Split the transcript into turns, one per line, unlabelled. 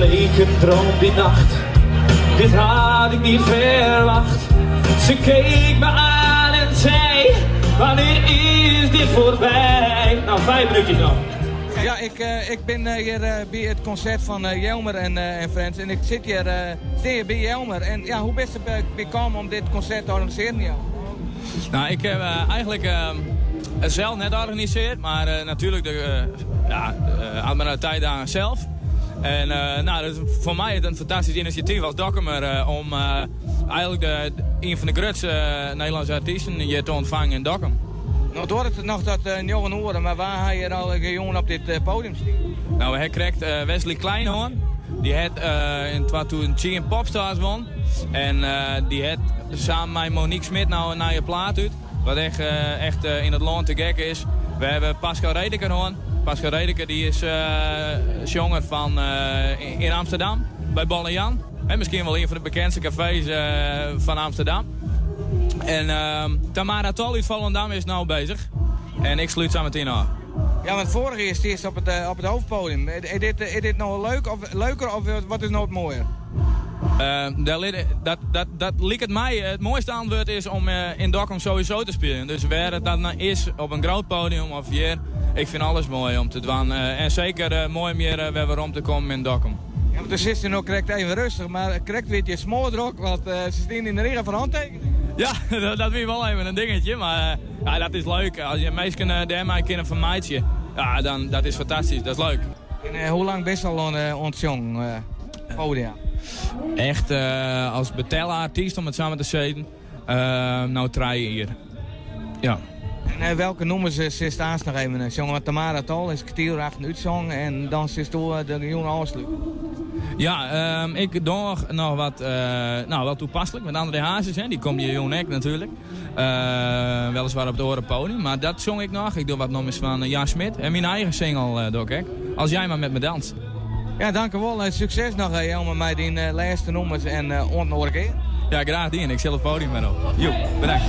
leek een droom die nacht. Dit had ik niet verwacht. Ze keek me aan en zei, wanneer is dit voorbij? Nou, vijf minuutjes nog.
Ja, ik, eh, ik ben eh, hier eh, bij het concert van Jelmer en, en Friends. En ik zit hier, hier bij Jelmer. En ja, hoe bist der by kommen om dit concert te organisearjen? Ja?
Nou, ik heb eigenlijk het zelf net organisearre, mar natuerlik de, ja, de admiraliteit dan zelf. En nou, dat is foar my in fantastysk inisjatyf as Dokkumer om eigenlik de, ien fan de grutste Nederlânske artysten hjir te ûntfangen yn Dokkum.
No duorret it noch tot 9 oere, mar wa ha hjir al jûn op dit podium stien?
Nou, we ha krekt Wesley Klein hân. Dy hat yn 2010 Popstars wûn. En dy hat samen mei Monique Smit no in nije plaat út. Wat echt, echt yn it lân te gek is. We hawwe Pascal Redeker hân. Pascal Redeker dy is sjonger fan yn Amsterdam by Bolle Jan. En miskien wol ien fan de bekendste kafees fan Amsterdam. En Tamara Tol út Volendam is no bezich. En ik slút sa metien ôf.
Ja, want foarich jier stiest op it, op it hoofdpodium. Is dit, is dit no leuk of, leuker of wat is no it moaier?
Dat, dat, dat liket my it moaiste antwurd is om yn Dokkum sowieso te spyljen. Dus wêr't it dan is, op in grut podium of hjir, ik fyn alles moai om te dwaan. En seker moai om hjir wer werom te kommen yn Dokkum.
Ja, want do sitst no krekt even rêstich, mar krekt wie it hjir smoardrok, want se steane yn de rige foar hantekeningen.
Ja, dat wie wol even in dingetje, mar ja, dat is leuk. As je minsken dêrmei kinne fermeitsje, ja, dan dat is fantastysk, dat is leuk.
En hoe lang bist al oan it sjongen, poadia?
Echt as betelle artyst, om it sa mar te sizzen, no 3 jier. Ja.
En welke nûmers silst aanst noch even sjonge? Want Tamara Tol is kertier oer achten útsongen en dan silsto de jûn ôfslute.
Ja, ik doch noch wat, nou, wel toepaslik met André Hazes, hè, dy komt hjir jûn ek natuerlik. Weliswaar op it oare podium, mar dat sjong ik noch. Ik doch wat nûmers fan Jan Smit en myn eigen single doch ik ek. Als jij maar met me danst.
Ja, dankewol en sukses noch, Jelmer, mei dyn lêste nûmers en oant in oare kear.
Ja, graach dien. Ik sil it podium wer op. Joe, bedankt.